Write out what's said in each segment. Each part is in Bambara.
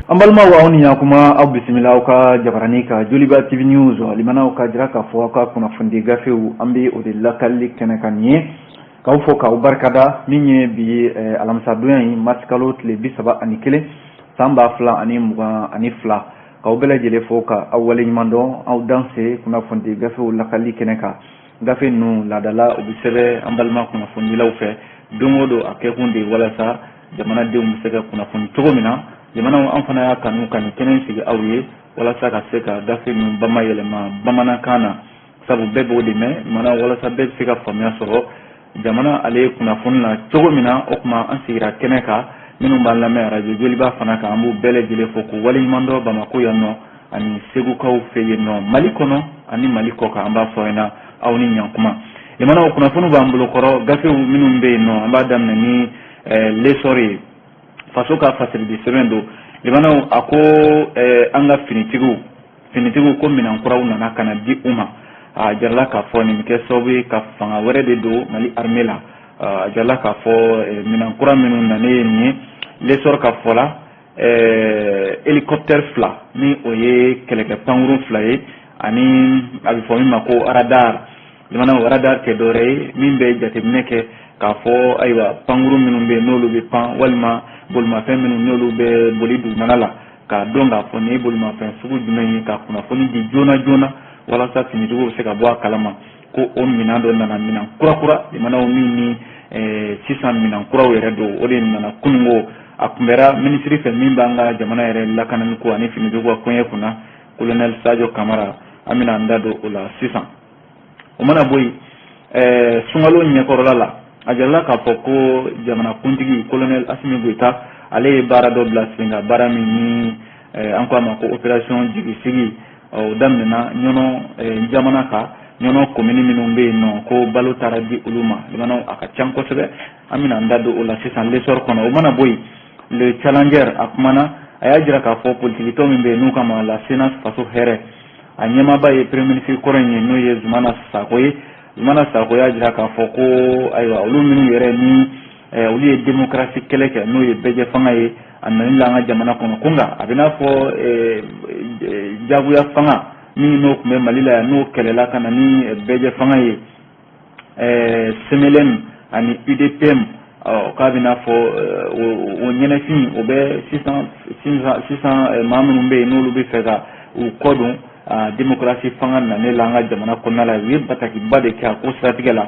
An balimaw, aw ni ɲakuma, aw bisimila aw ka jabarani ka Joliba TV News. Limanaw, ka jira k'a fɔ aw ka kunnafonidi gafew, an bɛ o de lakalili kɛnɛ kan nin ye. K'aw fɔ k'aw barikada. Min ye bi alamisadonya ye, marisikalo tile 31, san 2022, k'aw bɛɛ lajɛlen fo ka aw waleɲuman dɔn. Aw danse kunnafonidi gafew lakalili kɛnɛ kan. Gafe ninnu laadala, u bɛ sɛbɛn an balima kunnafonidilaw fɛ don o don. A kɛkun de ye walasa jamanadenw bɛ se ka kunnafoni cogo min na. Jamanaw, an fana y'a kanu ka nin kɛnɛ sigi aw ye walasa ka se ka gafe ninnu bamayɛlɛma bamanankan na, sabu bɛɛ b'o de mɛn. Jamana, walasa bɛɛ bɛ se ka faamuya sɔrɔ jamana ale ye kunnafoni na cogo min na. O tuma, an sigira kɛnɛ kan. Minnu b'an lamɛn arajo Joliba fana kan, an b'u bɛɛ lajɛlen fo k'u waleɲuman dɔn Bamakɔ yan nɔ ani Segukaw fɛ yen nɔ, Mali kɔnɔ ani Mali kɔ kan. An b'a fɔ ɲɛna, aw ni ɲankuma. Limanaw, kunnafoniw b'an bolo kɔrɔ, gafew minnu bɛ yen nɔ, an b'a daminɛ ni L'Essor ye, faso ka fasiridi sɛbɛn don. Limanaw, a ko an ka finitigiw ko minɛn kuraw nana ka na di u ma. A jarala k'a fɔ nin bɛ kɛ sababu ye ka fanga wɛrɛ de don Mali armée la. A jarala k'a fɔ minɛn kura minnu nanen ye nin ye, L'Essor ka fɔ la, hélicoptère fila, ni o ye kɛlɛkɛ pankurun fila ye, ani a bɛ fɔ min ma ko radar. Limanaw, radar tɛ dɔwɛrɛ ye min bɛ jateminɛ kɛ k'a fɔ ayiwa, pankurun minnu bɛ yen n'olu bɛ pan, walima bolimafɛn minnu n'olu bɛ boli dugumana la, k'a dɔn k'a fɔ nin ye bolimafɛn sugu jumɛn ye, ka kunnafoni di joona joona walasa finitigiw bɛ se ka bɔ a kalama ko o minɛn dɔ nana, minɛn kura kura. Limanaw, min ni sisan minɛn kuraw yɛrɛ don, o de nana kununko. A kunbɛra minisiri fɛ min b'an ka jamana yɛrɛ lakanani ko ani finitigiw ka koɲɛ kunna, colonel Sadio Kamara. An bɛna an da don o la sisan. O mana bɔ yen, sunkalo ɲɛkɔrɔla la, a jirala k'a fɔ ko jamanakuntigi colonel Assimi Goïta, ale ye baara dɔ bila sen kan, baara min ni an ko a ma ko opération jigisigi. O daminɛna Ɲɔnɔ jamana kan, Ɲɔnɔ komini minnu bɛ yen nɔ ko balo taara di olu ma. Limanaw, a ka ca kosɛbɛ, an bɛna an da don o la sisan L'Essor kɔnɔ. O mana bɔ yen, Le Challenger, a kumana, a y'a jira k'a fɔ politikitɔn min bɛ yen n'u kama la CNAS Faso Hɛrɛ, a ɲɛmaaba ye premier ministre kɔrɔ in ye, n'o ye Zumana Sako ye. Zumana Sako y'a jira k'a fɔ ko ayiwa, olu minnu yɛrɛ ni olu ye démocratie kɛlɛ kɛ, n'o ye bɛɛjɛ fanga ye a nani la an ka jamana kɔnɔ, ko nka a bɛ n'a fɔ jagoya fanga min n'o tun bɛ Mali la yan, n'o kɛlɛla ka na ni bɛɛjɛ fanga ye, CMLM ani UDPM, k'a bɛ n'a fɔ o ɲɛnɛfin o bɛ sisan sisan. Maa minnu bɛ yen n'olu bɛ fɛ ka u kɔ don démocratie fanga nanen la an ka jamana kɔnɔna la, u ye batakiba de kɛ a ko siratigɛ la.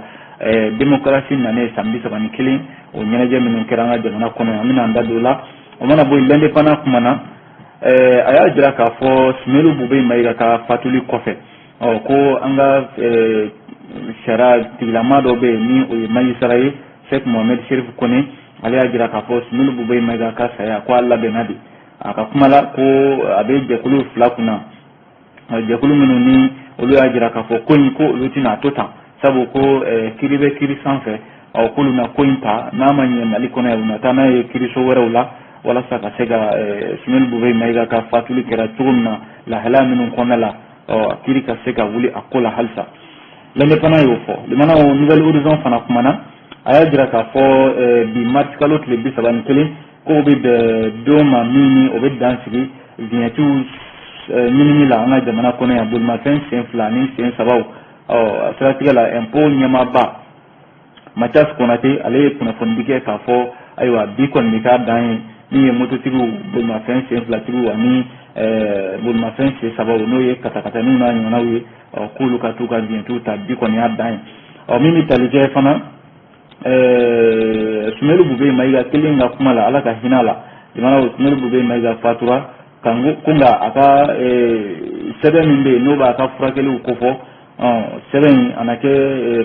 Démocratie nanen san 31, o ɲɛnajɛ minnu kɛra an ka jamana kɔnɔ, an bɛna an da don o la. O mana bɔ yen, L'Indépendant kumana, a y'a jira k'a fɔ Soumeylou Boubèye Maïga ka fatuli kɔfɛ, ɔ ko an ka sariya tigilama dɔ bɛ yen ni o ye magistrat ye, Cheikh Mohamed Chérif Kone, ale y'a jira k'a fɔ Soumeylou Boubèye Maïga ka saya, ko a labɛnna de. A ka kuma la, ko a bɛ jɛkulu fila kunna, jɛkulu minnu ni olu y'a jira k'a fɔ ko in ko olu tɛna a to tan, sabu ko kiiri bɛ kiiri sanfɛ. Ɔ k'olu na ko in ta, n'a ma ɲɛ Mali kɔnɔ yan, u na taa n'a ye kiiriso wɛrɛw la walasa ka se ka Soumeylou Boubèye Maïga ka fatuli kɛra cogo min na, lahalaya minnu kɔnɔna la, ɔ kiiri ka se ka wuli a ko la halisa. L'Indépendant y'o fɔ. Limanaw, Nouvel Horizon fana kumana, a y'a jira k'a fɔ bi mars kalo tile 31, k'o bɛ bɛn don ma min ni o bɛ dan sigi vignettew ɲinini la an ka jamana kɔnɔ yan, bolimafɛn sen fila ni sen sabaw. Ɔ a siratigɛ la, impôt ɲɛmaaba Mathias Konate, ale ye kunnafonidi kɛ k'a fɔ ayiwa, bi kɔni bɛ k'a dan ye min ye mototigiw, bolimafɛn sen filatigiw ani bolimafɛn sen sabaw, n'o ye katakataniw n'a ɲɔgɔnnaw ye, ɔ k'olu ka t'u ka vignettew ta, bi kɔni y'a dan ye. Ɔ min bɛ tali kɛ fana Soumeylou Boubèye Maïga kelen ka kuma la, Ala ka hinɛ a la. Jamana, Soumeylou Boubèye Maïga fatura kan ko nka a ka sɛbɛn min bɛ yen n'o b'a ka furakɛliw kofɔ, sɛbɛn in a na kɛ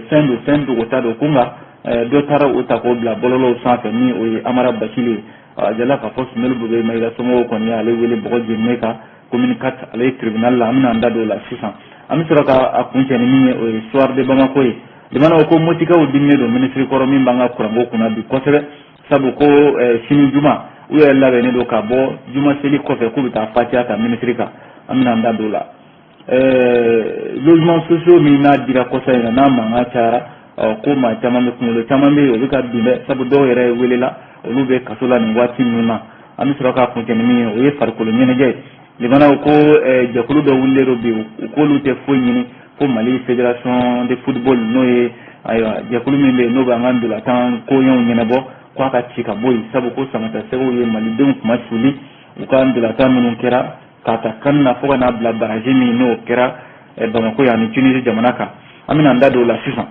fɛn don, fɛn dogota don, ko nka dɔ taara o ta k'o bila bɔlɔlɔw sanfɛ, ni o ye Amara Bacili ye. A jala k'a fɔ Soumeylou Boubèye Maïga somɔgɔw kɔni y'ale wele bɔgɔ jeninen kan commune 4, ale ye tribunal la. An bɛna an da don o la sisan. An bɛ sɔrɔ ka a kuncɛ ni min ye, o ye Soir de Bamako ye. Limanaw, ko Motikaw diminen don minisiri kɔrɔ min b'an ka kuranko kunna bi kosɛbɛ, sabu ko sini juma, u yɛrɛ labɛnnen don ka bɔ juma seli kɔfɛ k'u bɛ taa fatiya ta minisiri kan. An bɛna an da don o la. Logement sociaux min n'a dira kɔsa in na, n'a mankan cayara, ko maa caman bɛ, kunkolo caman bɛ yen, o bɛ ka bin dɛ, sabu dɔw yɛrɛ welela, olu bɛ kaso la nin waati ninnu na. An bɛna an da don o la sisan. An bɛ sɔrɔ k'a kuncɛ ni min ye, o ye farikolo ɲɛnajɛ ye. Limanaw, ko jɛkulu dɔ wulilen don bi, u k'olu tɛ foyi ɲini fo Mali Fédération de football, n'o ye ayiwa jɛkulu min bɛ yen, n'o bɛ an ka ntolatan koɲɛw ɲɛnabɔ, k'a ka ci ka bɔ yen, sabu ko samatasɛgɛw ye malidenw kuma suli u ka ntolatan minnu kɛra k'a ta CAN na fo ka n'a bila barrage min n'o kɛra Bamakɔ yan ni Tunisie jamana kan. An bɛna an da don o la sisan.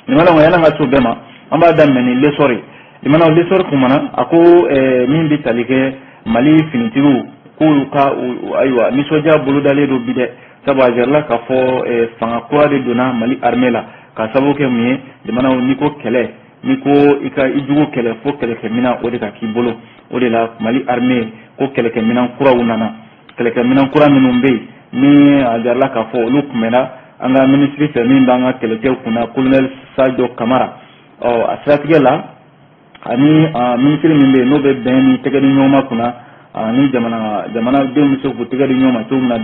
Limanaw, yan'an ka s'o bɛɛ ma, an b'a daminɛ ni L'Essor ye. Limanaw, L'Essor kumana, a ko min bɛ tali kɛ Mali finitigiw, k'olu ka ayiwa nisɔndiya bolodalen don bi dɛ, sabu a jirala k'a fɔ fanga kura de donna Mali armée la. Ka sababu kɛ mun ye? Limanaw, n'i ko kɛlɛ, n'i ko i ka i jugu kɛlɛ, fo kɛlɛkɛminɛn o de ka k'i bolo. O de la Mali armée ko kɛlɛkɛminɛn kuraw nana, kɛlɛkɛminɛn kura minnu bɛ yen ni a jirala k'a fɔ olu kunbɛnna an ka minisiri fɛ min b'an ka kɛlɛcɛw kunna, colonel Sadio Kamara. Ɔ a siratigɛ la, ani minisiri min bɛ yen n'o bɛ bɛn ni tɛgɛ di ɲɔgɔn ma kunna, ani jamanadenw bɛ se k'u tɛgɛ di ɲɔgɔn ma cogo min na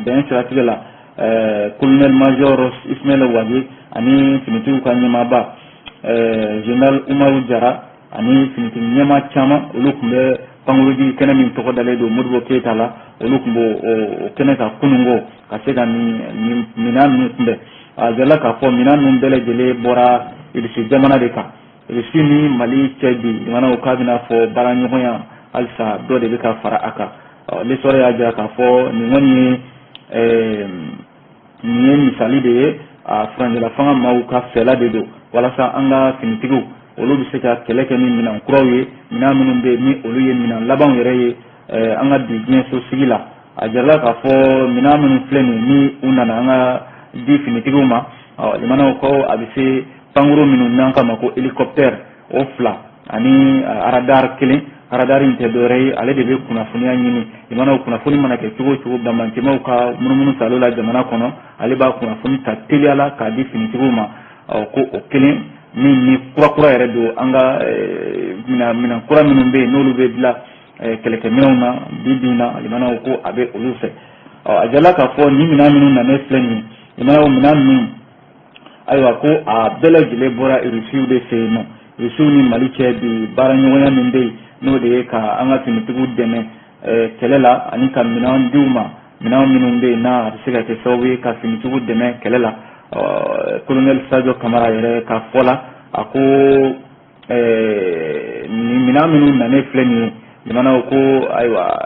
bɛn siratigɛ la, colonel major Ismaël Wagué, ani finitigiw ka ɲɛmaaba général Umaru Jara, ani finitigi ɲɛmaa caman, olu tun bɛ pankurunjigi kɛnɛ min tɔgɔ dalen don Modibo Keyita la, olu tun b'o o kɛnɛ kan kununko ka se ka nin minɛn ninnu kunbɛn. A jirala k'a fɔ minɛn ninnu bɛɛ lajɛlen bɔra Irisi jamana de kan. Irisi ni Mali cɛ bi, limanaw, k'a bɛna fɔ baaraɲɔgɔnya halisa dɔ de bɛ ka fara a kan. L'Essor y'a jira k'a fɔ nin kɔni ye nin ye misali de ye, a furancɛla fanga maaw ka fɛla de don walasa an ka finitigiw olu bɛ se ka kɛlɛ kɛ ni minɛn kuraw ye, minɛn minnu bɛ yen ni olu ye minɛn labanw yɛrɛ ye an ka bi diɲɛso sigi la. A jirala k'a fɔ minɛn minnu filɛ nin ni u nana an ka di finitigiw ma, limanaw, ko a bɛ se pankuru minnu n'an k'a ma ko hélicoptère, o fila, ani radar kelen. Radar in tɛ dɔwɛrɛ ye, ale de bɛ kunnafoniya ɲini. Limanaw, kunnafoni mana kɛ cogo o cogo banbaancimaw ka munumunu salo la jamana kɔnɔ, ale b'a kunnafoni ta teliya la k'a di finitigiw ma. Ko o kelen min ni kura kura yɛrɛ don, an ka minɛn kura minnu bɛ yen n'olu bɛ dilan kɛlɛkɛminɛnw na bi bi in na, limanaw, ko a bɛ olu fɛ. A jirala k'a fɔ nin minɛn minnu nanen filɛ nin ye, limanaw, minɛn ninnu, ayiwa, ko a bɛɛ lajɛlen bɔra Irisiw de fɛ yen nɔ. Irisiw ni Mali cɛ bi baaraɲɔgɔnya min bɛ yen, n'o de ye ka an ka finitigiw dɛmɛ kɛlɛ la ani ka minɛn di u ma, minɛn minnu bɛ yen n'a bɛ se ka kɛ sababu ye ka finitigiw dɛmɛ kɛlɛ la. Colonel Sadio Kamara yɛrɛ ka fɔ la, a ko nin minɛn minnu nanen filɛ nin ye, limanaw, ko ayiwa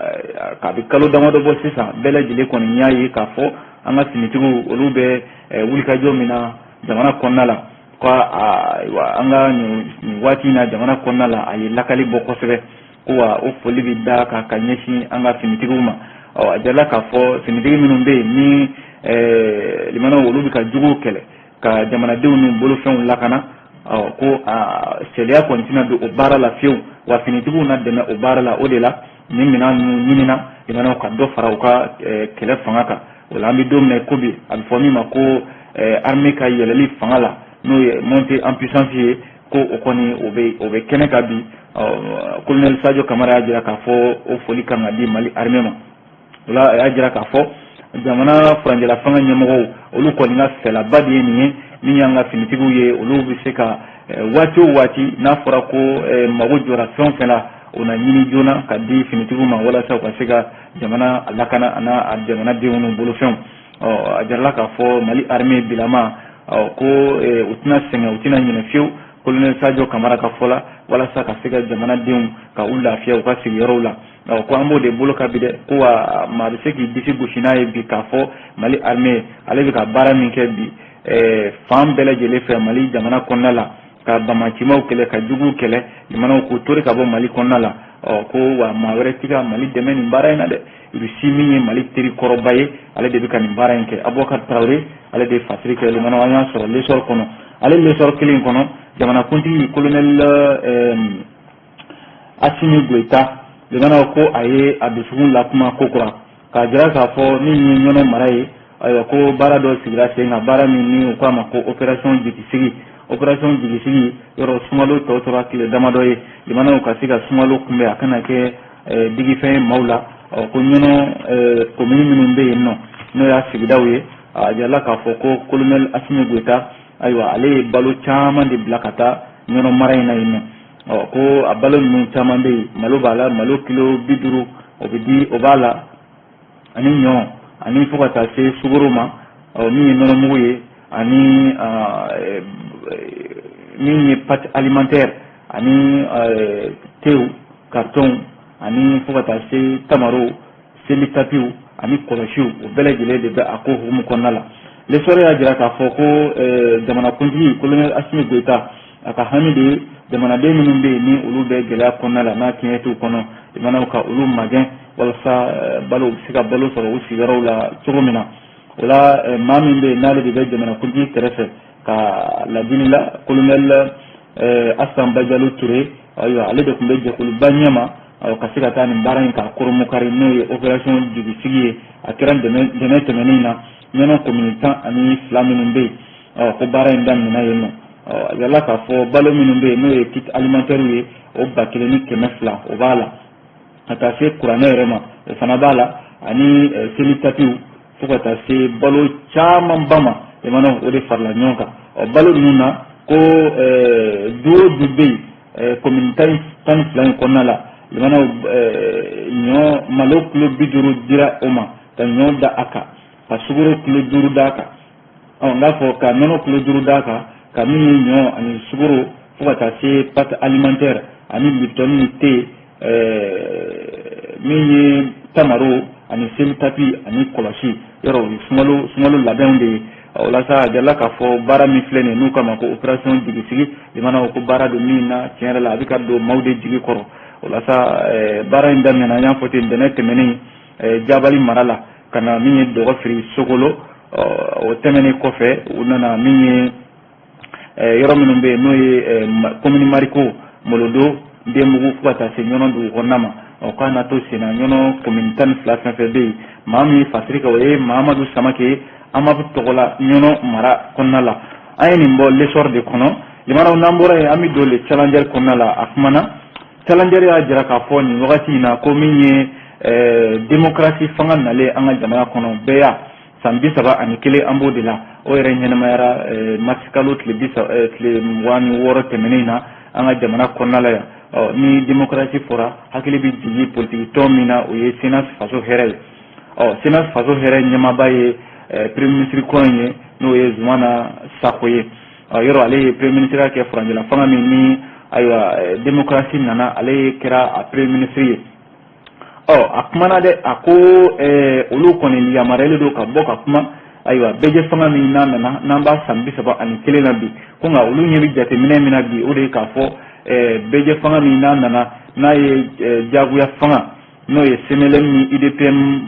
kabi kalo damadɔ bɔ sisan, bɛɛ lajɛlen kɔni y'a ye k'a fɔ an ka finitigiw olu bɛ wulikajɔ min na jamana kɔnɔna la, ko ayiwa an ka nin waati in na jamana kɔnɔna la, a ye lakali bɔ kosɛbɛ. Ko wa o foli bɛ da ka ɲɛsin an ka finitigiw ma. Ɔ a jirala k'a fɔ finitigi minnu bɛ yen ni limanaw, olu bɛ ka juguw kɛlɛ ka jamanadenw n'u bolofɛnw lakana, ɔ ko sariya kɔni tɛna don o baara la fiyewu, wa finitigiw na dɛmɛ o baara la. O de la nin minɛn ninnu ɲinina, limanaw, ka dɔ fara u ka kɛlɛ fanga kan. O la an bɛ don min na ko bi, a bɛ fɔ min ma ko armée ka yɛlɛli fanga la, n'o ye montée en puissance ye, ko o kɔni o bɛ kɛnɛ kan bi. Colonel Sadio Kamara y'a jira k'a fɔ o foli kan ka di Mali armée ma. O la a y'a jira k'a fɔ jamana furancɛla fanga ɲɛmɔgɔw, olu kɔni ka fɛlaba de ye nin ye min y'an ka finitigiw ye, olu bɛ se ka waati o waati n'a fɔra ko mago jɔra fɛn o fɛn la, o na ɲini joona ka di finitigiw ma walasa u ka se ka jamana lakana a n'a jamanadenw n'u bolofɛnw. Ɔ a jirala k'a fɔ Mali armée bilama, ɔ ko u tɛna sɛgɛn, u tɛna ɲinɛ fiyewu, colonel Sadio Kamara ka fɔ la, walasa ka se ka jamanadenw ka u lafiya u ka sigiyɔrɔw la. Ɔ ko an b'o de bolo ka bi dɛ, ko wa maa bɛ se k'i disi gosi n'a ye bi k'a fɔ Mali armée ale bɛ ka baara min kɛ bi fan bɛɛ lajɛlen fɛ Mali jamana kɔnɔna la, ka bamacimaw kɛlɛ, ka juguw kɛlɛ, limanaw, k'u tori ka bɔ Mali kɔnɔna la. Ɔ ko wa maa wɛrɛ tɛ ka Mali dɛmɛ nin baara in na dɛ, Rusi min ye Mali teri kɔrɔba ye, ale de bɛ ka nin baara in kɛ. Abubakar Tarawele, ale de ye fasiri kɛ. Limanaw, an y'a sɔrɔ L'Essor kɔnɔ. Ale L'Essor kelen kɔnɔ, jamanakuntigi colonel Asimi Goyita, limanaw, ko a ye a dusukun lakuma ko kura k'a jira k'a fɔ min ye Ɲɔnɔ mara ye, ayiwa, ko baara dɔ sigira sen kan, baara min ni u k'a ma ko opération jigisigi. Opération jigisigi yɔrɔ, sunkalo tɔ tora tile damadɔ ye, limanaw, ka se ka sunkalo kunbɛn, a kana kɛ digifɛn ye maaw la. Ɔ ko Ɲɔnɔ komini minnu bɛ yen nɔ, n'o y'a sigidaw ye, a jirala k'a fɔ ko colonel Asimi Goyita, ayiwa, ale ye balo caman de bila ka taa Ɲɔnɔ mara in na yen nɔ. Ɔ ko a balo ninnu caman bɛ yen, malo b'a la, malo kilo 50 o bɛ di, o b'a la, ani ɲɔ, ani fo ka taa se sukaro ma, ɔ min ye nɔnɔmugu ye, ani min ye pâte alimentaire, ani tew carton, ani fo ka taa se tamaro, seli tapiw ani kɔlɔsiw, o bɛɛ lajɛlen de bɛ a ko hukumu kɔnɔna la. L'Essor y'a jira k'a fɔ ko jamanakuntigi colonel Assimi Goïta, a ka hami de ye jamanaden minnu bɛ yen ni olu bɛ gɛlɛya kɔnɔna la, n'a tiɲɛ t'u kɔnɔ, jamanaw ka olu magɛn walasa balo u bɛ se ka balo sɔrɔ u sigiyɔrɔw la cogo min na. O la, maa min bɛ yen n'ale de bɛ jamanakuntigi kɛrɛfɛ ka ladili la, colonel Asan Bajalo Ture, ayiwa, ale de tun bɛ jɛkuluba ɲɛma ka se ka taa nin baara in k'a koromokari, n'o ye opération jigisigi ye. A kɛra dɛmɛ tɛmɛnen na, Ɲɔnɔ komini 12 minnu bɛ yen, ko baara in daminɛna yen nɔ. A yirala k'a fɔ balo minnu bɛ yen, n'o ye kit alimentaire ye, o 1200, o b'a la, ka taa se kuranɛ yɛrɛ ma, o fana b'a la, ani seli tapiw, fo ka taa se balo camanba ma. Jamana o de farala ɲɔgɔn kan. Ɔ balo ninnu na, ko du o du bɛ yen komini 12 in kɔnɔna la, jamana ɲɔ malo kilo 50 dira o ma, ka ɲɔ da a kan, ka sukaro kilo 5 d'a kan, ɔ n k'a fɔ ka nɔnɔ kilo 5 d'a kan, ka min ye ɲɔ ani sukaro, fo ka taa se pâte alimentaire ani Lipton ni te, min ye tamaro ani seli tapi ani kɔlɔsi. Yɔrɔ o ye sunkalo labɛnw de ye. O la sa, a jirala k'a fɔ baara min filɛ nin ye, n'u k'a ma ko opération jigisigi, jamana ko baara don min na tiɲɛ yɛrɛ la, a bɛ ka don maaw de jigi kɔrɔ. O la sa, baara in daminɛna, an y'a fɔ ten, ntɛnɛn tɛmɛnen Jabali mara la, ka na min ye Dɔgɔfiri Sokolo. O tɛmɛnen kɔfɛ, u nana min ye yɔrɔ minnu bɛ yen, n'o ye commune Mariko, Molodo, Denbugu, fo ka taa se Ɲɔnɔ dugu kɔnɔna ma. Ɔ k'a na to senna, Ɲɔnɔ commune 12 fɛn fɛn bɛ yen, maa min ye fasiri kɛ, o ye Mahamadu Samake, Amap tɔgɔ la, Ɲɔnɔ mara kɔnɔna la. An ye nin bɔ L'Essor de kɔnɔ. Limanaw, n'an bɔra yen, an bɛ don Le Challenger kɔnɔna la. A kumana, Challenger y'a jira k'a fɔ nin wagati in na ko min ye démocratie fanga nalen an ka jamana kɔnɔ, bɛɛ y'a san 31, an b'o de la. O yɛrɛ ɲɛnamayara mars kalo tile 26 tɛmɛnen na an ka jamana kɔnɔna la yan. Ɔ ni démocratie fɔra, hakili bɛ jigin politiki tɔn min na, o ye CNAS Faso Hɛrɛ ye. Ɔ CNAS Faso Hɛrɛ ɲɛmaaba ye premier ministre kɔrɔ in ye, n'o ye Zumana Sako ye. Ɔ yɔrɔ ale ye premier ministre kɛ furancɛla fanga min ni, ayiwa, démocratie nana, ale kɛra a premier ministre ye. Ɔ a kumana dɛ, a ko olu kɔni yamaruyalen don ka bɔ ka kuma. Ayiwa, bɛɛjɛ fanga min n'a nana, n'an b'a san 31 na bi, ko nka olu ɲɛ bɛ jateminɛ min na bi, o de ye k'a fɔ bɛɛjɛ fanga min n'a nana, n'a ye jagoya fanga, n'o ye CNLM ni UDPM,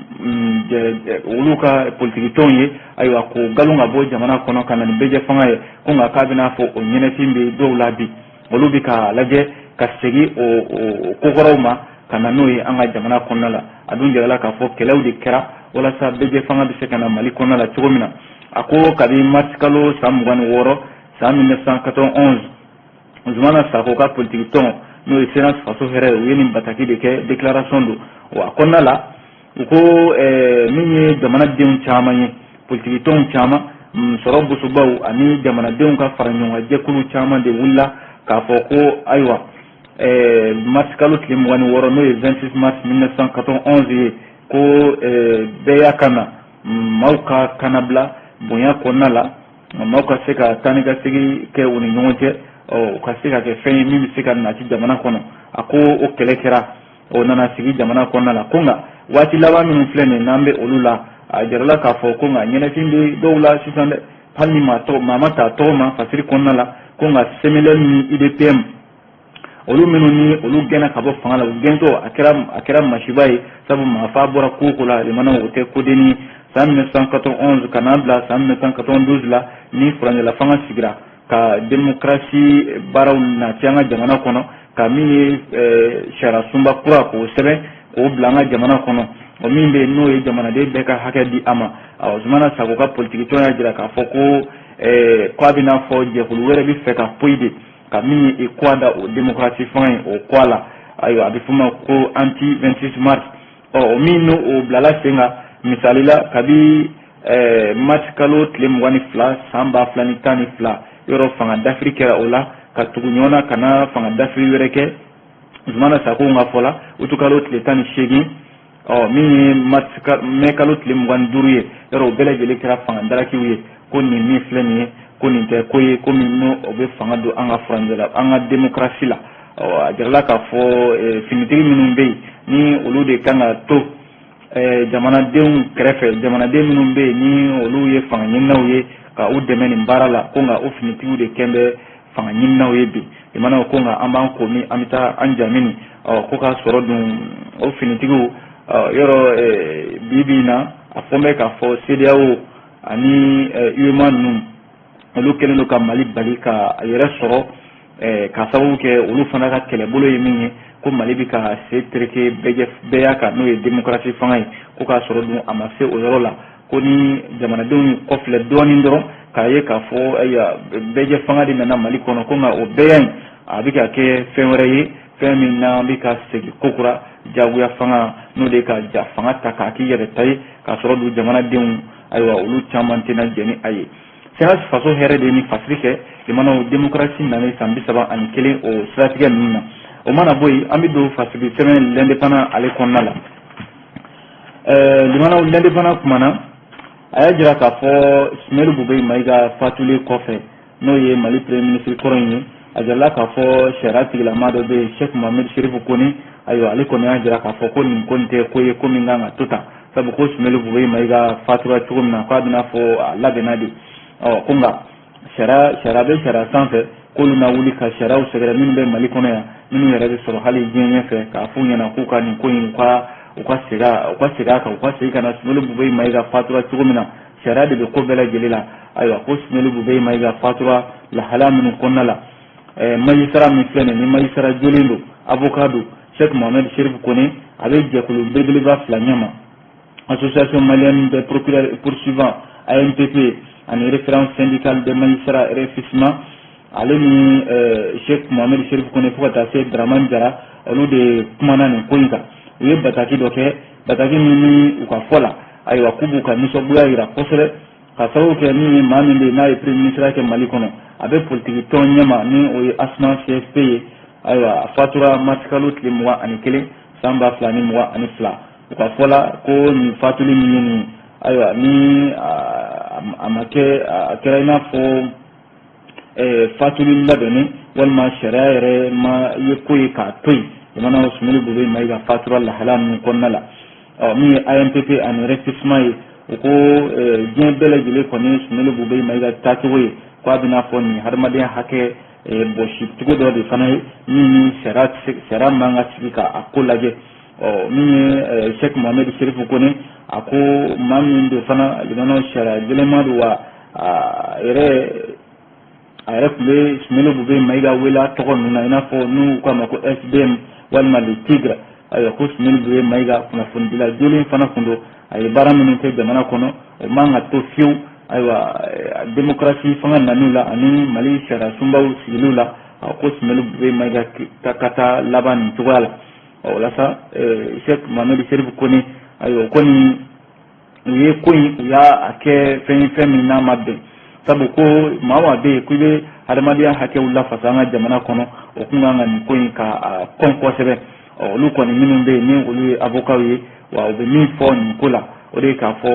olu ka politiki tɔnw ye, ayiwa, k'o galon ka bɔ jamana kɔnɔ ka na ni bɛɛjɛ fanga ye, ko nka k'a bɛna fɔ o ɲɛnɛfin bɛ dɔw la bi, olu bɛ k'a lajɛ ka segin o kokɔrɔw ma ka na n'o ye an ka jamana kɔnɔna la. A dun jirala k'a fɔ kɛlɛw de kɛra walasa bɛɛjɛ fanga bɛ se ka na Mali kɔnɔna la cogo min na. A ko kabi mars kalo san 26 san 1991, Zumana Sako ka politiki tɔn, n'o ye CNAS Faso Hɛrɛ ye, u ye nin bataki de kɛ, déclaration don. Wa a kɔnɔna la, u ko min ye jamanadenw caman ye, politiki tɔnw caman, sɔrɔ bosobaw ani jamanadenw ka fara ɲɔgɔn jɛkulu caman de wulila k'a fɔ ko ayiwa, mars kalo tile 26, n'o ye 26 mars 1991 ye, ko bɛɛ y'a ka na maaw ka kannabila bonya kɔnɔna la, maaw ka se ka taa ni ka segin kɛ u ni ɲɔgɔn cɛ, o ka se ka kɛ fɛn ye min bɛ se ka nati jamana kɔnɔ. A ko o kɛlɛ kɛra, o nana sigi jamana kɔnɔna la. Ko nka waati laban minnu filɛ nin, n'an bɛ olu la, a jirala k'a fɔ ko nka ɲɛnɛfin bɛ dɔw la sisan dɛ, hali ni maa tɔgɔ maa ma ta tɔgɔ ma fasiri kɔnɔna la. Ko nka CNLM ni UDPM, olu minnu ni olu gɛnna ka bɔ fanga la, u gɛntɔ a kɛra masiba ye, sabu maa fa bɔra ko ko la, limanaw, o tɛ kodenni ye. San 1991 ka n'a bila san 1992 la, ni furancɛla fanga sigira ka démocratie baaraw nati an ka jamana kɔnɔ, ka min ye sariya sunba kura k'o sɛbɛn k'o bila an ka jamana kɔnɔ, o min bɛ yen n'o ye jamanaden bɛɛ ka hakɛ di a ma. Zumana Sako ka politiki tɔn y'a jira k'a fɔ ko k'a bɛna fɔ jɛkulu wɛrɛ bɛ fɛ ka poyi de ka min ye kɔ da o démocratie fanga in o kɔ la. Ayiwa, a bɛ f'o ma ko anti 26 mars. Ɔ o min n'o o bilala sen kan, misali la, kabi mars kalo tile 22 san 2012, yɔrɔ fanga dafiri kɛra o la. ka tugu ɲɔgɔn na ka na fanga dafiri wɛrɛ kɛ. Zumana Sako ka fɔ la, utukalo tile 18, ɔ min ye mɛ kalo tile 25 ye, yɔrɔ o bɛɛ lajɛlen kɛra fanga darakiw ye. Ko nin min filɛ nin ye, ko nin tɛ ko ye ko min n'o o bɛ fanga don an ka furancɛ la, an ka démocratie la. Ɔ a jirala k'a fɔ finitigi minnu bɛ yen, ni olu de kan ka to jamanadenw kɛrɛfɛ, jamanaden minnu bɛ yen ni olu ye fanga ɲininaw ye, ka u dɛmɛ nin baara la, ko nka o finitigiw de kɛn bɛ fanga ɲininaw ye bi. Jamanaw ko nka an b'an ko min, an bɛ taa an jamini. Ɔ ko k'a sɔrɔ dun o finitigiw yɔrɔ bi bi in na, a fɔ bɛ k'a fɔ CEDEAO ani UEMOA ninnu, olu kɛlen don ka Mali bali ka a yɛrɛ sɔrɔ, ka sababu kɛ olu fana ka kɛlɛbolo ye min ye, ko Mali bɛ ka se tereke bɛɛya kan, n'o ye démocratie fanga ye. Ko k'a sɔrɔ dun a ma se o yɔrɔ la, ko ni jamanadenw y'u kɔfilɛ dɔɔnin dɔrɔn k'a ye k'a fɔ ayiwa, bɛɛjɛ fanga de nana Mali kɔnɔ, ko nka o bɛɛya in a bɛ ka kɛ fɛn wɛrɛ ye, fɛn min n'an bɛ ka segin kokura jagoya fanga, n'o de ka ja fanga ta k'a k'i yɛrɛ ta ye, k'a sɔrɔ dun jamanadenw, ayiwa, olu caman tɛna jɛn ni a ye. CNAS faso hɛrɛ de ni fasiri kɛ jamanaw démocratie nalen san 31, o siratigɛ ninnu na. O mana bɔ yen, an bɛ don fasiri sɛbɛn L'Indépendant ale kɔnɔna la. Limanaw, L'Indépendant kumana, a y'a jira k'a fɔ Soumeylou Boubèye Maïga fatulen kɔfɛ, n'o ye Mali premier ministre kɔrɔ in ye, a jirala k'a fɔ sariya tigilama dɔ bɛ yen, Cheikh Mohamed Chérif Kone. Ayiwa, ale kɔni y'a jira k'a fɔ ko nin ko nin tɛ ko ye ko min kan ka to tan, sabu ko Soumeylou Boubèye Maïga fatura cogo min na, k'a bɛna fɔ a labɛnna de. Ɔ ko nka sariya bɛ sariya sanfɛ, k'olu na wuli ka sariyaw sɛgɛrɛ minnu bɛ Mali kɔnɔ yan, minnu yɛrɛ bɛ sɔrɔ hali diɲɛ ɲɛfɛ, k'a f'u ɲɛna k'u ka nin ko in, u ka segin a kan, u ka segin ka na Soumeylou Boubèye Maïga fatura cogo min na. Sariya de bɛ ko bɛɛ lajɛlen la. Ayiwa, ko Soumeylou Boubèye Maïga fatura lahala minnu kɔnɔna la, magistrat min filɛ nin ye, ni magistrat jolen don, avocat don, Cheikh Mohamed Chérif Kone, a bɛ jɛkulu belebeleba fila ɲɛma, Association malienne des procureurs et poursuivants AMPP ani Référence syndicale des magistrats RFSMA. Ale ni Cheikh Mohamed Chérif Kone, fo ka taa se Dramane Jara, olu de kumana nin ko in kan. U ye bataki dɔ kɛ, bataki min ni u ka fɔ la, ayiwa, k'u b'u ka nisɔngoya yira kosɛbɛ, ka sababu kɛ min ye, maa min bɛ yen n'a ye premier ministre kɛ Mali kɔnɔ, a bɛ politiki tɔn ɲɛma, ni o ye ASMA CSP ye. Ayiwa, a fatura marisikalo tile 21 san 2022. U ka fɔ la, ko nin fatuli min ye nin ye, ayiwa, ni a ma kɛ, a kɛra i n'a fɔ fatuli labɛnnen walima sariya yɛrɛ ma ye ko ye k'a to yen. Jamana Soumeylou Boubèye Maïga fatura lahala ninnu kɔnɔna la. Ɔ min ye AMPP ani RFSMA ye, u ko diɲɛ bɛɛ lajɛlen kɔni ye Soumeylou Boubèye Maïga taacogo ye, ko a bɛna fɔ nin hadamadenya hakɛ bɔsi cogo dɔ de fana ye min ni sariya man ka sigi ka a ko lajɛ. Ɔ min ye Cheikh Mohamed Chérif Kone, a ko maa min don fana, limanaw, sariya gɛlɛnma don wa, a yɛrɛ tun bɛ Soumeylou Boubèye Maïga wele a tɔgɔ ninnu na, i n'a fɔ n'u k'a ma ko SBM walima le Tigre. Ayiwa, ko Soumeylou Boubèye Maïga kunnafonidila jolen fana tun don, a ye baara minnu kɛ jamana kɔnɔ, o man ka to fiyewu. Ayiwa, démocratie fanga naniw la ani Mali sariya sunbaw sigiliw la, ko Soumeylou Boubèye Maïga ka taa laban nin cogoya la. Ɔ o la sa, Cheikh Mohamed Chérif Kone, ayiwa, kɔni u ye ko in, u y'a kɛ fɛn ye, fɛn min n'a ma bɛn, sabu ko maa o maa bɛ yen k'i bɛ hadamadenya hakɛw lafasa an ka jamana kɔnɔ, o kun kan ka nin ko in ka a kɔn kosɛbɛ. Ɔ olu kɔni minnu bɛ yen, ni olu ye avocat ye wa, u bɛ min fɔ nin ko la, o de ye k'a fɔ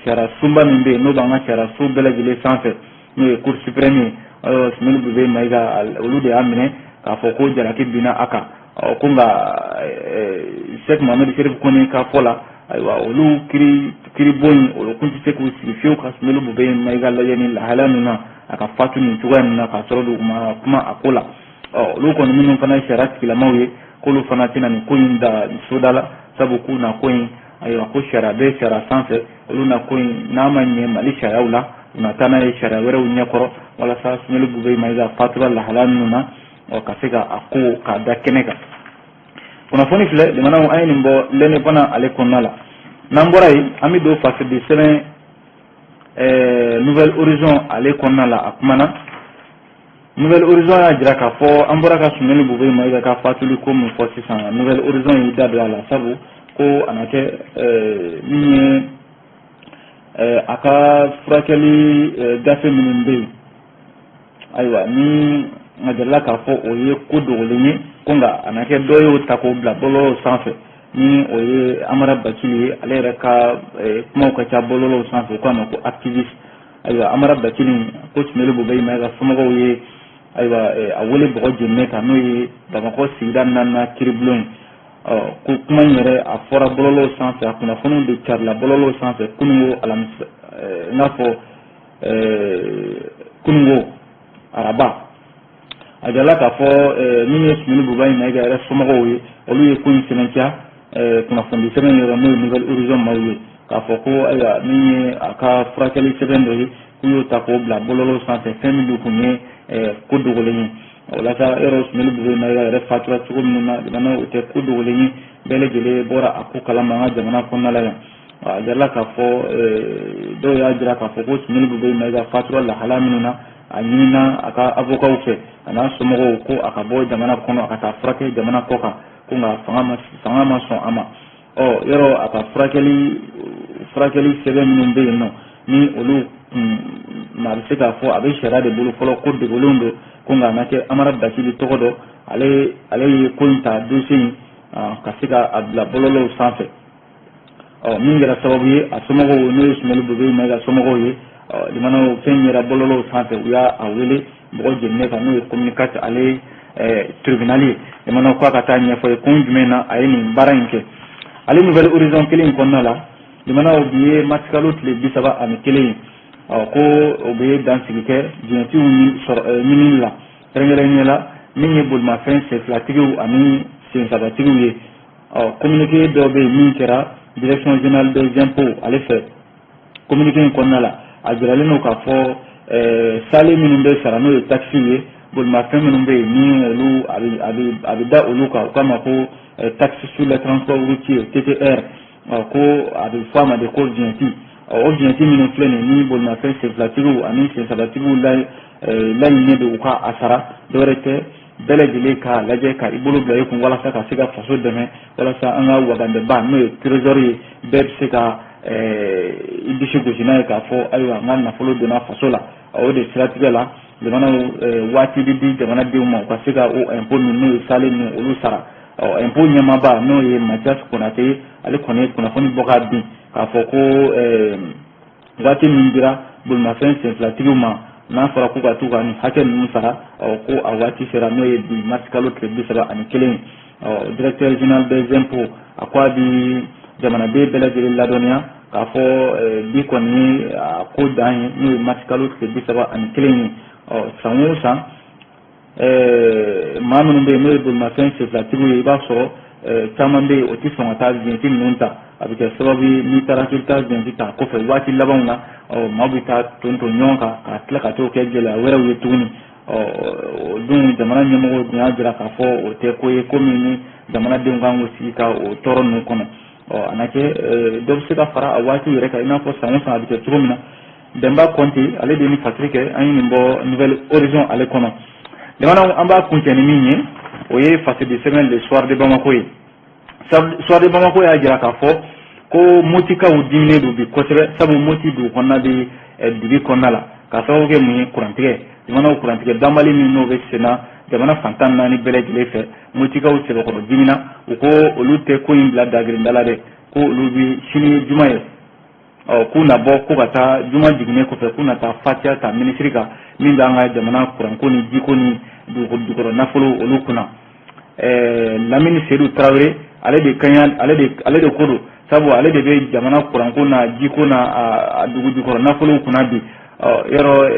sariya sunba min bɛ yen, n'o b'an ka sariya so bɛɛ lajɛlen sanfɛ, n'o ye Cour suprême ye, ayiwa, Soumeylou Boubèye Maïga, olu de y'a minɛ k'a fɔ ko jalaki binna a kan. Ɔ ko nka Cheikh Mohamed Chérif Kone ka fɔ la, ayiwa, olu kiiri bon in, olu kun tɛ se k'u sigi fiyewu ka Soumeylou Boubèye Maïga lajɛ ni lahalaya min na, a ka fatu nin cogoya nin na, k'a sɔrɔ u ma kuma a ko la. Ɔ olu kɔni minnu fana ye sariya tigilamaw ye, k'olu fana tɛna nin ko in da soda la, sabu k'u na ko in, ayiwa, ko sariya bɛ sariya sanfɛ, olu na ko in n'a ma ɲɛ Mali sariyaw la, u na taa n'a ye sariya wɛrɛw ɲɛkɔrɔ, walasa Soumeylou Boubèye Maïga fatura lahalaya minnu na, ɔ ka se ka a ko k'a da kɛnɛ kan. Kunnafoni filɛ, limanaw, an ye nin bɔ L'Indépendant ale kɔnɔna la. N'an bɔra yen, an bɛ don fasidi sɛbɛn Nouvel Horizon ale kɔnɔna la. A kumana, Nouvel Horizon y'a jira k'a fɔ an bɔra ka Soumeylou Boubèye Maïga ka fatuli ko min fɔ sisan, Nouvel Horizon y'i da don a la, sabu ko a na kɛ min ye, a ka furakɛli gafe minnu bɛ yen, ayiwa, ni A jirala k'a fɔ o ye ko dogolen ye, ko nka a na kɛ dɔ y'o ta k'o bila bɔlɔlɔw sanfɛ, ni o ye Amara Bacili ye. Ale yɛrɛ ka kumaw ka ca bɔlɔlɔw sanfɛ, u k'a ma ko activiste. Ayiwa, Amara Bacili ko Sumelu Bubɛyi Mayiga somɔgɔw ye, ayiwa, a wele bɔgɔ jeninen kan, n'o ye Bamakɔ sigida naaninan kiiribulon ye. Ɔ ko kuma in yɛrɛ, a fɔra bɔlɔlɔw sanfɛ, a kunnafoniw de carila bɔlɔlɔw sanfɛ kunungo alamisa, n k'a fɔ kunungo araba. A jirala k'a fɔ min ye Sumelu Bubɛyi Mayiga yɛrɛ somɔgɔw ye, olu ye ko in sɛbɛntiya kunnafoni sɛbɛn yɔrɔ, n'o ye Nouvel Horizon maaw ye, k'a fɔ ko ayiwa, min ye a ka furakɛli sɛbɛn dɔ ye, k'u y'o ta k'o bila bɔlɔlɔw sanfɛ, fɛn min dun kun ye ko dogolen ye. O la sa, yɔrɔ Sumelu Bubɛyi Mayiga yɛrɛ fatura cogo minnu na, jamana, o tɛ ko dogolen ye, bɛɛ lajɛlen bɔra a ko kalama an ka jamana kɔnɔna la yan. A jirala k'a fɔ dɔw y'a jira k'a fɔ ko Sumelu Bubɛyi Mayiga fatura lahala minnu na, a ɲinina a ka avocatw fɛ a n'a somɔgɔw ko a ka bɔ jamana kɔnɔ, a ka taa furakɛ jamana kɔ kan, ko nka fanga ma sɔn a ma. Ɔ yɔrɔ a ka furakɛli sɛbɛn minnu bɛ yen nɔ, ni olu maa bɛ se k'a fɔ a bɛ sariya de bolo fɔlɔ, ko dogolenw don, ko nka a na kɛ Amara Bacili tɔgɔ dɔ, ale ye ko in ta, dossier in, ka se ka a bila bɔlɔlɔw sanfɛ. Ɔ min kɛra sababu ye, a somɔgɔw, n'o ye Sumelu Bubɛyi Mayiga somɔgɔw ye, ɔ limanaw, fɛn yɛrɛ bɔlɔlɔw sanfɛ, u y'a wele mɔgɔ jeninen kan, n'o ye commune 4 ale tribunal ye. Limanaw, k'a ka taa ɲɛfɔ ye kun jumɛn na a ye nin baara in kɛ. Ale Nouvel Horizon kelen in kɔnɔna la, limanaw, bi ye marisikalo tile 31 ye. Ɔ ko o bɛ dansigi kɛ vignettew ɲinini la, kɛrɛnkɛrɛnnenya la min ye bolimafɛn senfilatigiw ani sensabatigiw ye. Ɔ communiqué dɔ bɛ yen min kɛra Direction générale des impôts ale fɛ. Communiqué in kɔnɔna la, a jiralen don k'a fɔ sale minnu bɛ sara, n'o ye taxes ye, bolimafɛn minnu bɛ yen ni olu a bɛ da olu kan, u k'a ma ko taxe sur le transport routier, TTR, ko a bɛ fɔ a ma de ko vignette. O vignette minnu filɛ nin ni bolimafɛn senfilatigiw ani sensabatigiw laɲininen don u ka a sara, dɔwɛrɛ tɛ, bɛɛ lajɛlen k'a lajɛ ka i bolo bila i kun walasa ka se ka faso dɛmɛ, walasa an ka wagandeba, n'o ye trésor ye, bɛɛ bɛ se ka i disi gosi n'a ye k'a fɔ ayiwa, n ka nafolo donna faso la. O de siratigɛ la, jamanaw, waati bɛ di jamanadenw ma u ka se ka o impôt ninnu, n'o ye sale ninnu, olu sara. Ɔ impôt ɲɛmaaba, n'o ye Mathias Konate ye, ale kɔni ye kunnafoni bɔ k'a bin k'a fɔ ko waati min dira bolimafɛn senfilatigiw ma, n'a fɔra k'u ka t'u ka nin hakɛ ninnu sara, ɔ ko a waati sera, n'o ye bi marisikalo tile 31 ye. Ɔ directeur général des impôts, a ko a bi jamanaden bɛɛ lajɛlen ladɔnniya k'a fɔ bi kɔni ye a ko dan ye, n'o ye marisikalo tile 31 ye. Ɔ san o san, maa minnu bɛ yen, n'o ye bolimafɛn senfilatigiw ye, i b'a sɔrɔ caman bɛ yen, o tɛ sɔn ka taa vignette ninnu ta. A bɛ kɛ sababu ye, n'i taara k'i bɛ taa vignette ta kɔfɛ waati labanw na, ɔ maa bɛ taa ton ton ɲɔgɔn kan ka tila ka t'o kɛ gɛlɛya wɛrɛw ye tuguni. Ɔ o dun, jamana ɲɛmɔgɔw dun y'a jira k'a fɔ o tɛ ko ye, ko min ni jamanadenw kan k'u sigi ka o tɔɔrɔ ninnu kɔnɔ. Ɔ a na kɛ dɔ bɛ se ka fara a waatiw yɛrɛ kan, i n'a fɔ san o san a bɛ kɛ cogo min na. Bɛnba Kɔnte, ale de ye nin fasiri kɛ, an ye nin bɔ Nouvel Horizon ale kɔnɔ. Jamanaw, an b'a kuncɛ ni min ye, o ye fasidi sɛbɛn Le Soir de Bamako ye. Soir de Bamako y'a jira k'a fɔ ko Motikaw diminen don bi kosɛbɛ, sabu Moti dugu kɔnɔna bɛ dibi kɔnɔna la, k'a sababu kɛ mun ye? Kurantigɛ. Jamanaw, kurantigɛ banbali min n'o bɛ senna jamana fantan naani bɛɛ lajɛlen fɛ, Motikaw sɛbɛkɔrɔ dimina. U ko olu tɛ ko in bila dagirinda la dɛ, ko olu bi sini ye juma ye, ɔ k'u na bɔ ko ka taa juma jiginnen kɔfɛ, k'u na taa fatiya ta minisiri kan min b'an ka jamana kuranko ni jiko ni dugu jukɔrɔ nafolo olu kunna, Lamini Seydou Tarawele. Ale de kaɲa, ale de ko don, sabu ale de bɛ jamana kuranko na jiko na a dugu jukɔrɔ nafolow kunna bi. Ɔ yɔrɔ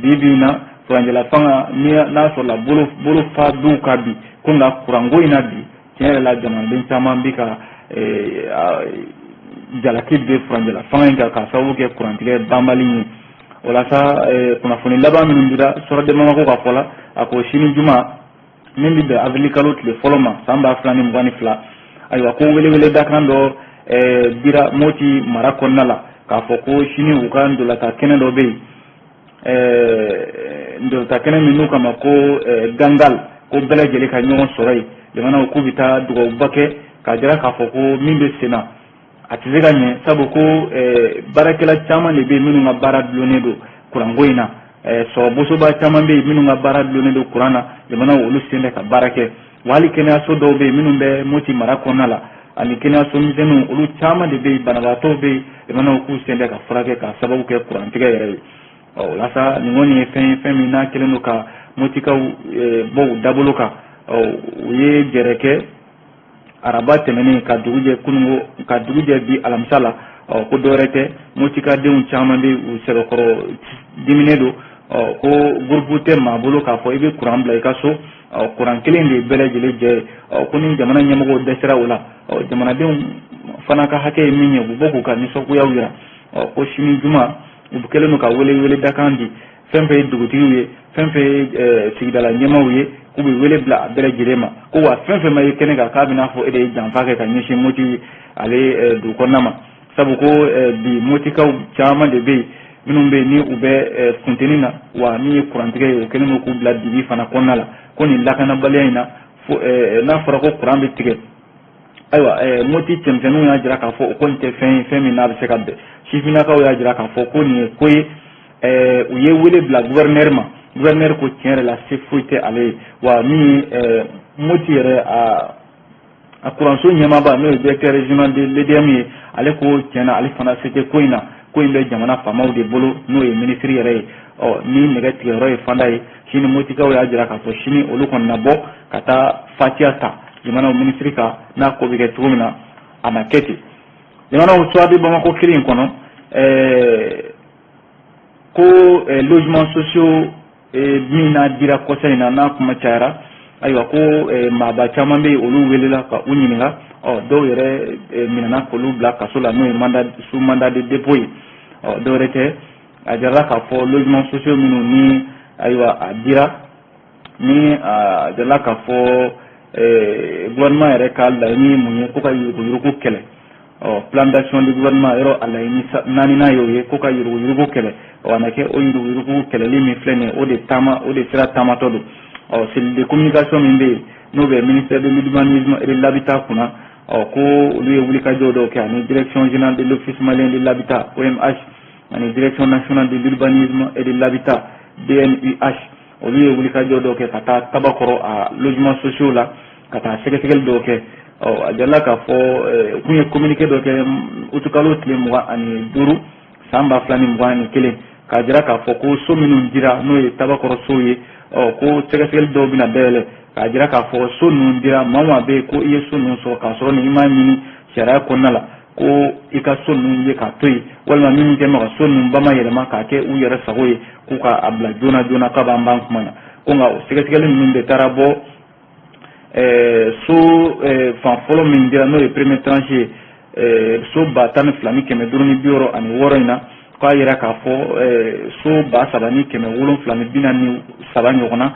bi bi in na, furancɛla fanga ni n'a sɔrɔla bolo fa duw ka bi ko, nka kuranko in na bi, tiɲɛ yɛrɛ la, jamanaden caman bɛ ka jalaki bɛ furancɛla fanga in kan k'a sababu kɛ kurantigɛ banbali ye. O la sa, kunnafoni laban minnu dira Soir de Bamako ka fɔ la, a ko sini juma min bɛ bɛn avril kalo tile fɔlɔ ma san 2022, ayiwa, ko welewele dakan dɔ dira Moti mara kɔnɔna la k'a fɔ ko sini u ka ndolata kɛnɛ dɔ bɛ yen, ndolata kɛnɛ min n'u kama ko Gangal, ko bɛɛ lajɛlen ka ɲɔgɔn sɔrɔ yen. Jamanaw, k'u bɛ taa dugawuba kɛ k'a jira k'a fɔ ko min bɛ sen na, a tɛ se ka ɲɛ, sabu ko baarakɛla caman de bɛ yen minnu ka baara dulonnen don kuranko in na. Sɔrɔbosoba caman bɛ yen minnu ka baara dulonnen don kuran na, limanaw, olu sen bɛ ka baara kɛ. Wa hali kɛnɛyaso dɔw bɛ yen minnu bɛ Moti mara kɔnɔna la, ani kɛnɛyaso misɛnninw, olu caman de bɛ yen, banabaatɔw bɛ yen, limanaw, k'u sen tɛ ka furakɛ k'a sababu kɛ kurantigɛ yɛrɛ ye. Ɔ, o la sa, nin kɔni ye fɛn ye, fɛn min n'a kɛlen don ka Motikaw bɔ u dabolo kan. Ɔ, u ye jɛrɛ kɛ araba tɛmɛnen ka dugu jɛ kununko, ka dugu jɛ bi alamisa la. Ɔ, ko dɔwɛrɛ tɛ, Motikadenw caman bɛ u sɛbɛkɔrɔ diminen don. Ɔ, ko groupe tɛ maa bolo k'a fɔ i bɛ kuran bila i ka so. Ɔ, kuran kelen de ye bɛɛ lajɛlen jɛ ye. Ɔ, ko ni jamana ɲɛmɔgɔw dɛsɛra o la, ɔ, jamanadenw fana ka hakɛ ye min ye, u bɛ bɔ k'u ka nisɔngoyaw yira. Ɔ, ko sini juma, u kɛlen don ka wele weledakan di fɛn fɛn ye dugutigiw ye, fɛn fɛn ye sigidala ɲɛmaaw ye, k'u bɛ wele bila a bɛɛ lajɛlen ma, ko wa fɛn fɛn ma ye kɛnɛ kan, k'a bɛna fɔ e de ye janfa kɛ ka ɲɛsin Moti ale dugu kɔnɔna ma. Sabu ko bi Motikaw caman de bɛ yen minnu bɛ yen ni u bɛ funteni na, wa min ye kurantigɛ ye, o kɛlen don k'u bila dibi fana kɔnɔna la. Ko nin lakanabaliya in na, n'a fɔra ko kuran bɛ tigɛ, ayiwa, Moti cɛmisɛnninw y'a jira k'a fɔ o kɔni tɛ fɛn ye, fɛn min n'a bɛ se ka bɛn. Sifinnakaw y'a jira k'a fɔ ko nin ye ko ye, u ye wele bila gouverneur ma. Gouverneur ko tiɲɛ yɛrɛ la, se foyi tɛ ale ye. Wa min ye Moti yɛrɛ a kuranso ɲɛmaaba, n'o ye directeur régional de l'EDM ye, ale ko tiɲɛna, ale fana se tɛ ko in na, ko in bɛ jamana faamaw de bolo, n'o ye minisiri yɛrɛ ye. Ɔ, ni nɛgɛ tigɛyɔrɔ ye fanda ye, sini Motikaw y'a jira k'a fɔ sini olu kɔni na bɔ ka taa fatiya ta jamanaw minisiri kan, n'a ko bɛ kɛ cogo min na, a na kɛ ten. Jamanaw, Soir de Bamako kelen in kɔnɔ, ko logement sociaux min n'a dira kɔsa in na, n'a kuma cayara, ayiwa, ko maaba caman bɛ yen, olu welela ka u ɲininka. Ɔ, dɔw yɛrɛ minɛna k'olu bila kaso la, n'o ye mandat sous mandat de dépôt ye. Ɔ, dɔwɛrɛ tɛ, a jirala k'a fɔ logement sociaux minnu ni, ayiwa, a dira, ni a jirala k'a fɔ gouvernement yɛrɛ ka laɲini ye mun ye, ko ka yuruguyurugu kɛlɛ. Ɔ, plan d'action du gouvernement yɔrɔ, a laɲini naaninan y'o ye, ko ka yuruguyurugu kɛlɛ. Ɔ, a na kɛ o yuruguyurugu kɛlɛli min filɛ nin ye, o de taama, o de sira taamatɔ don. Ɔ, cellule de communication min bɛ yen, n'o bɛ ministère de l'Urbanisme et de l'Habitat kunna, ɔ, ko olu ye wulikajɔ dɔw kɛ, ani Direction générale de l'Office malien de l'habitat, OMH, ani Direction nationale de l'Urbanisme et de l'Habitat, DNUH, olu ye wulikajɔ dɔw kɛ ka taa Tabakɔrɔ a logement sociaux la, ka taa sɛgɛsɛgɛli dɔw kɛ. Ɔ, a jirala k'a fɔ u kun ye communiqué dɔ kɛ utukalo tile 25 san 2021, k'a jira k'a fɔ ko so minnu dira, n'o ye Tabakɔrɔ sow ye, ɔ, ko sɛgɛsɛgɛli dɔw bɛna dayɛlɛ k'a jira k'a fɔ so ninnu dira maa o maa bɛ yen, ko i ye so ninnu sɔrɔ k'a sɔrɔ ni i m'a ɲini sariya kɔnɔna la, ko i ka so ninnu ye k'a to yen, walima minnu kɛ ma ka so ninnu bamayɛlɛma k'a kɛ u yɛrɛ sago ye, k'u ka a bila joona joona, k'a b'an ban kuma na. Ko nka o sɛgɛsɛgɛli ninnu de taara bɔ so fan fɔlɔ min dira, n'o ye première tranche ye, so 12,566 in na, k'a yira k'a fɔ so 3,743 ɲɔgɔnna,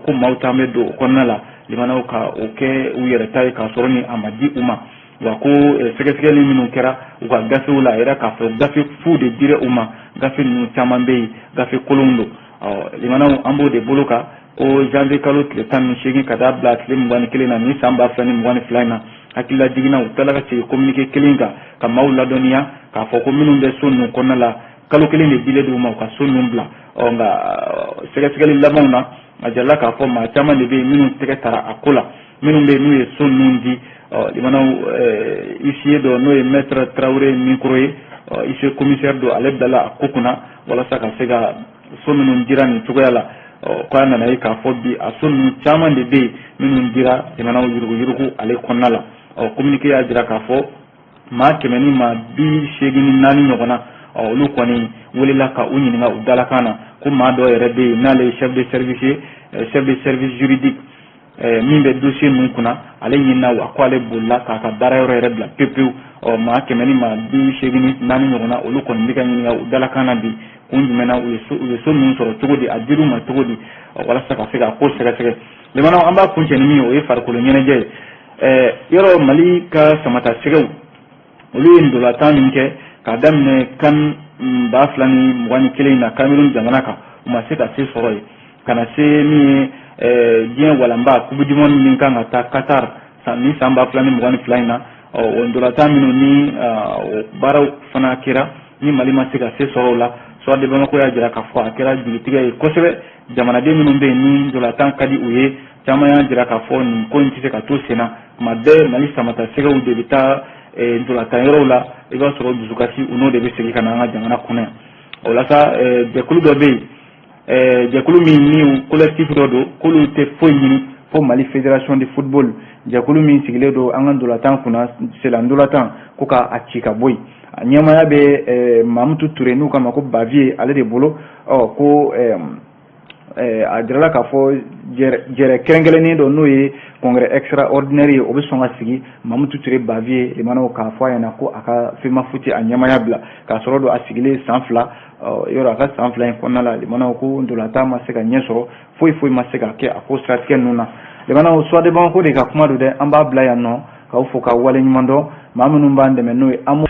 ko maaw t'an bɛ don o kɔnɔna la, limanaw, ka o kɛ u yɛrɛ ta ye k'a sɔrɔ ni a ma di u ma. Wa ko sɛgɛsɛgɛli minnu kɛra u ka gafew la, a yira k'a fɔ gafe fu de dira u ma, gafe ninnu caman bɛ yen, gafe kolonw don. Ɔ, limanaw, an b'o de bolo kan, ko janvier kalo tile 18 ka taa bila tile 21 na ni san 2022 in na, hakilila jiginna, u tilala ka segin communiqué kelen kan ka maaw ladɔnniya k'a fɔ ko minnu bɛ so ninnu kɔnɔna la, kalo kelen de dilen d'u ma u ka so ninnu bila. Ɔ, nka sɛgɛsɛgɛli labanw na, a jirala k'a fɔ maa caman de bɛ yen minnu tɛgɛ tara a ko la, minnu bɛ yen n'u ye so ninnu di. Ɔ, limanaw, huissier dɔ, n'o ye maître Tarawele Mikoro ye, huissier commissaire don, ale bilala a ko kunna walasa ka se ka so minnu dira nin cogoya la. Ɔ, k'a nana ye k'a fɔ bi a so ninnu caman de bɛ yen minnu dira jamanaw yuruguyurugu ale kɔnɔna la. Ɔ, communiqué y'a jira k'a fɔ maa 184 ɲɔgɔn na, ɔ, olu kɔni welela ka u ɲininka u dalakan na. Ko maa dɔ yɛrɛ bɛ yen n'ale ye chef de service ye, chef de service juridique min bɛ dossier ninnu kunna, ale ɲinina wa ko ale bolila k'a ka baara yɔrɔ yɛrɛ bila pewu pewu. Ɔ, maa 184 ɲɔgɔn na, olu kɔni bɛ ka ɲininka u dalakan na bi, kun jumɛn na, u ye so ninnu sɔrɔ cogo di, a dir'u ma cogo di, walasa ka se ka ko sɛgɛsɛgɛ. Limanaw, an b'a kuncɛ ni min ye, o ye farikolo ɲɛnajɛ ye. Yɔrɔ Mali ka samata sɛgɛw, olu ye ntolantan min kɛ k'a daminɛ CAN 2021 na Cameroun jamana kan, u ma se ka se sɔrɔ yen, ka na se min ye diɲɛ walanba Coupe du monde min kan ka taa Qatar ni san 2022 in na. Ɔ, o ntolantan minnu ni o baaraw fana kɛra, ni Mali ma se ka se sɔrɔ o la, Soir de Bamako y'a jira k'a fɔ a kɛra jigitigɛ ye kosɛbɛ. Jamanaden minnu bɛ yen ni ntolatan ka di u ye, caman y'a jira k'a fɔ nin ko in tɛ se ka to sen na. Tuma bɛɛ Mali samata sɛgɛw de bɛ taa ntolatan yɔrɔw la, i b'a sɔrɔ dusukasi, u n'o de bɛ segin ka na an ka jamana kɔnɔ yan. O la sa, jɛkulu dɔ bɛ yen, jɛkulu min ni collectif dɔ don, k'olu tɛ foyi ɲini fo Mali Fédération de football, jɛkulu min sigilen don an ka ntolatan kunna, senna ntolatan, ko ka a ci ka bɔ yen. A ɲɛmaaya bɛ Mamutu Ture, n'u k'a ma ko Baviye, ale de bolo. Ɔ ko a jirala k'a fɔ jɛrɛ kɛrɛnkɛrɛnnen dɔ, n'o ye congrès extraordinaire ye, o bɛ sɔn ka sigi. Mamutu Ture Baviye limanaw k'a fɔ a ɲɛna ko a ka FEMAFOOT a ɲɛmaaya bila, k'a sɔrɔ don a sigilen san 2 yɔrɔ. A ka san 2 in kɔnɔna la, limanaw, ko ntolatan ma se ka ɲɛ sɔrɔ, foyi foyi ma se ka kɛ a ko siratigɛ ninnu na. Limanaw, Soir de Bamako de ka kuma don dɛ. An b'a bila yan nɔ k'aw fo ka waleɲuman dɔn, maa minnu b'an dɛmɛ, n'o ye Amo